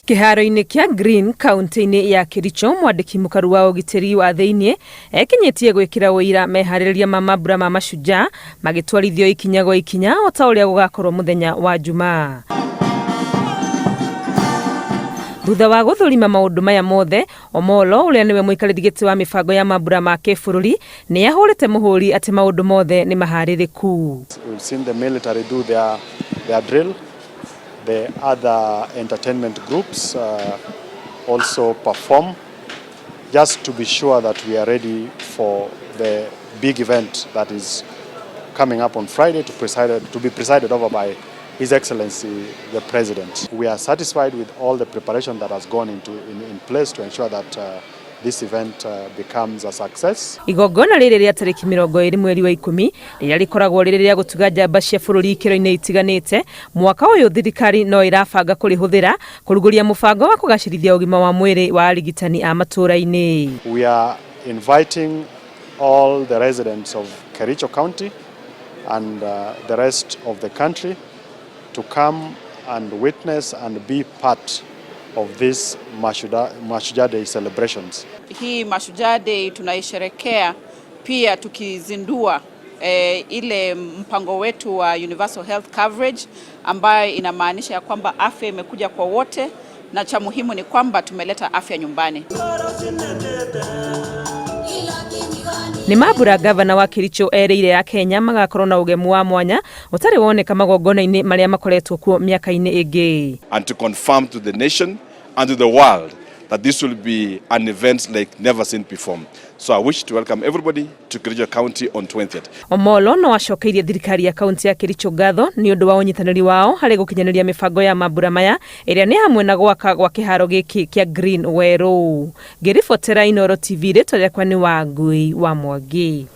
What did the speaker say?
Kĩharo-inĩ kĩa Green kauntĩ-inĩ ya Kericho, mwandĩki mũkaru wa ũgitĩri wa thĩinĩ ekinyĩtie gwĩkĩra ũira meharĩrĩria ma mambura ma Mashujaa magĩtwarithio ikinya gwa ikinya o ta ũrĩa gũgakorwo mũthenya wa Jumaa. Thutha wa gũthũrima maũndũ maya mothe, Omollo ũrĩa nĩwe mũikarĩri gĩtĩ wa mĩbango ya mambura ma kĩbũrũri nĩ ahũrĩte mũhũri atĩ maũndũ mothe nĩ maharĩrĩku. We've seen the military do their drill. The other entertainment groups also perform just to be sure that we are ready for the big event that is coming up on Friday to be presided over by His Excellency the President. We are satisfied with all the preparation that has gone in place to ensure that this event becomes a success. Igongona rĩrĩ rĩa tarĩki 20 mweri wa 10 rĩrĩa rĩkoragwo rĩrĩ rĩa gũtuga njamba cia bũrũri ikĩro-inĩ itiganĩte, mwaka ũyũ thirikari no ĩrabanga kũrĩhũthĩra kũrugũria mũbango wa kũgacĩrithia ũgima wa mwĩrĩ wa arigitani a matũũra-inĩ. We are inviting all the residents of Kericho County and the rest of the country to come and witness and be part of this Mashujaa Day celebrations. Hii Mashujaa Day tunaisherekea pia tukizindua ile mpango wetu wa Universal Health Coverage ambayo inamaanisha ya kwamba afya imekuja kwa wote, na cha muhimu ni kwamba tumeleta afya nyumbani. Nĩ mambura gavana wa Kericho erĩire ya Kenya magakorwo na ũgemu wa mwanya ũtarĩ woneka magongona-inĩ marĩa makoretwo kuo mĩaka-inĩ ĩngĩ. And to confirm to the nation and to the world that this will be an event like never seen before. So I wish to welcome everybody to Kericho County on 20th. Omollo no acokeirie thirikari ya kaunti ya Kericho ngatho nĩ ũndũ wa ũnyitanĩri wao harĩ gũkinyanĩria mĩbango ya mambura maya ĩrĩa nĩ hamwe na gwaka gwa kĩharo gĩkĩ kĩa Green Werũ. Ngĩribotera Inooro TV, rĩtwa rĩakwa nĩ Wangui wa Mwangi.